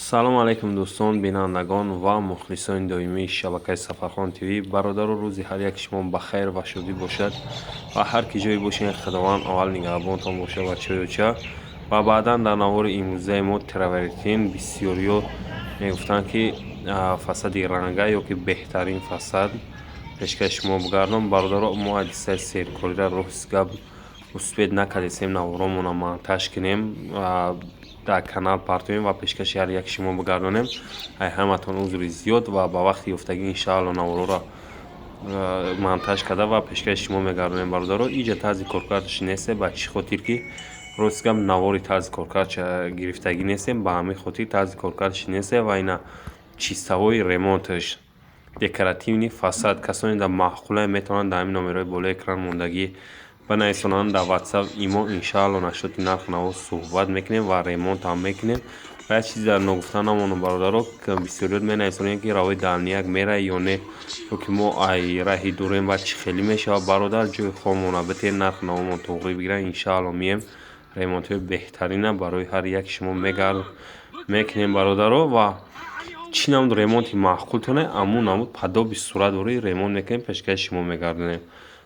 Салому алайкум, дӯстон, бинандагон ва мухлисони доимии шабакаи Сафархон ТВ. Бародару, рӯзи ҳар яки шумо ба хайр ва шодӣ бошад ва ҳар ки ҷое бошед, Худованд аввал нигаҳбонтон бошад ва чоёча. Ва баъдан дар навори имрӯзаи мо травертин. Бисёриё мегуфтанд, ки фасади ранга ё ки беҳтарин фасад пешкаши шумо бигардон. Бародаро, мо ҳадисаи серкориро, рост гап, успеть накардесем наворомона монтаж кунем, дар канал партоем ва пешкаши ҳар яки шумо бигардонем. Ай ҳаматон узри зиёд ва ба вақти ёфтагӣ, иншаалло, навороро монтаж карда ва пешкаши шумо мегардонем. Бародаро, иҷа тарзи коркардаш несте. Ба чӣ хотир ки, рост гап, навори тарзи коркардша гирифтагӣ нестем, ба ҳамин хотир тарзи коркардаш несте. Ва ина чистовой ремонташ, декоративный фасад. Касоне дар маъқулае, метавонанд дар ҳамин номерҳои болои экран мондагӣ бинависонанд дар Ватсап, имо. Иншаалло, насчёти нарху наво суҳбат мекунем ва ремонтам мекунем. Ва як чизе дар ногуфта намонам, бародаро: бисёриёт менависонем, ки равои дальняк мерай ё не, ё ки мо ай раҳи дурем ва чӣ хелӣ мешавад. Бародар, ҷои хобмона битен, нарху навомон тоғрӣ бигиранд, иншаалло, мием, ремонтҳои беҳтарина барои ҳар яки шумо мекунем, бародаро. Ва чӣ намуд ремонти маъқултоне, амун намуд подоби сурат дори ремонт мекунем, пешкаши шумо мегардонем.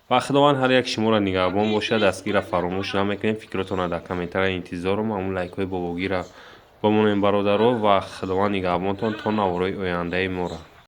Ва Худованд ҳар як шуморо нигаҳбон бошад. Дастгирра фаромӯш намекунем, фикротонро дар комментария интизорум. Ҳамун лайкҳои бобогирра бимонем, бародаро, ва Худованд нигаҳбонтон то наворҳои ояндаи моро.